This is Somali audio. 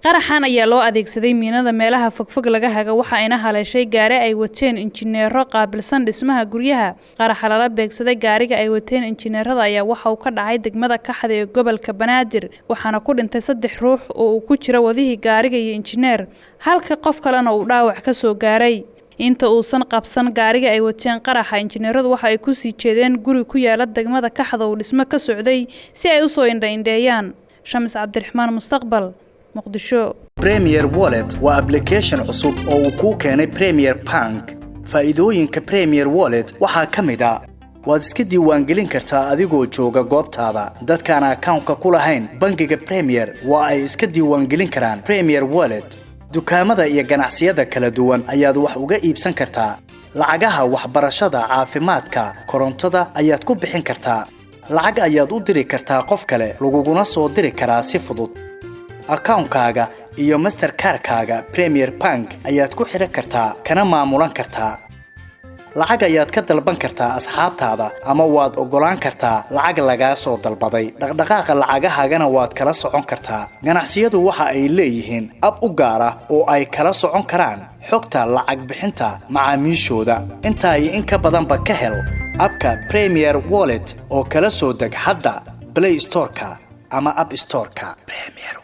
Qaraxan ayaa loo adeegsaday miinada meelaha fogfog laga haga, waxa ayna haleeshay gaari ay wateen injineero qaabilsan dhismaha guryaha. Qaraxa lala beegsaday gaariga ay wateen injineerada ayaa waxa uu ka dhacay degmada Kaxda ee gobolka Banaadir, waxaana ku dhintay 3 ruux oo uu ku jira wadihii gaariga iyo injineer, halka qof kalena uu dhaawac ka soo gaaray. Inta uusan qabsan gaariga ay wateen qaraxa, injineeradu waxa ay ku sii jeedeen guri ku yaala degmada Kaxda uu dhismo ka socday si ay u soo indha-indheeyaan. Shamis Cabdiraxmaan, Mustaqbal, Muqdisho. Premier Wallet waa application cusub oo uu kuu keenay Premier Bank. Faa'iidooyinka Premier Wallet waxaa ka mid ah: waad iska diiwaangelin kartaa adigoo jooga goobtaada. Dadkaan akawnka ku lahayn bangiga Premier waa ay iska diiwaangelin karaan Premier Wallet. Dukaamada iyo ganacsiyada kala duwan ayaad wax uga iibsan kartaa. Lacagaha waxbarashada, caafimaadka, korontada ayaad ku bixin kartaa. Lacag ayaad u diri kartaa qof kale, laguguna soo diri karaa si fudud. Akawnkaaga iyo Masterkarkaaga Premier Bank ayaad ku xidhan kartaa, kana maamulan kartaa. Lacag ayaad ka dalban kartaa asxaabtaada, ama waad oggolaan kartaa lacag lagaa soo dalbaday. Dhaqdhaqaaqa lacagahaagana waad kala socon kartaa. Ganacsiyadu waxa ay leeyihiin ab u gaar ah oo ay kala socon karaan xogta lacag bixinta macaamiishooda. Intaa iyo in ka badanba ka hel abka Premier Wallet oo kala soo deg hadda Play Storeka ama App Storeka. Premier.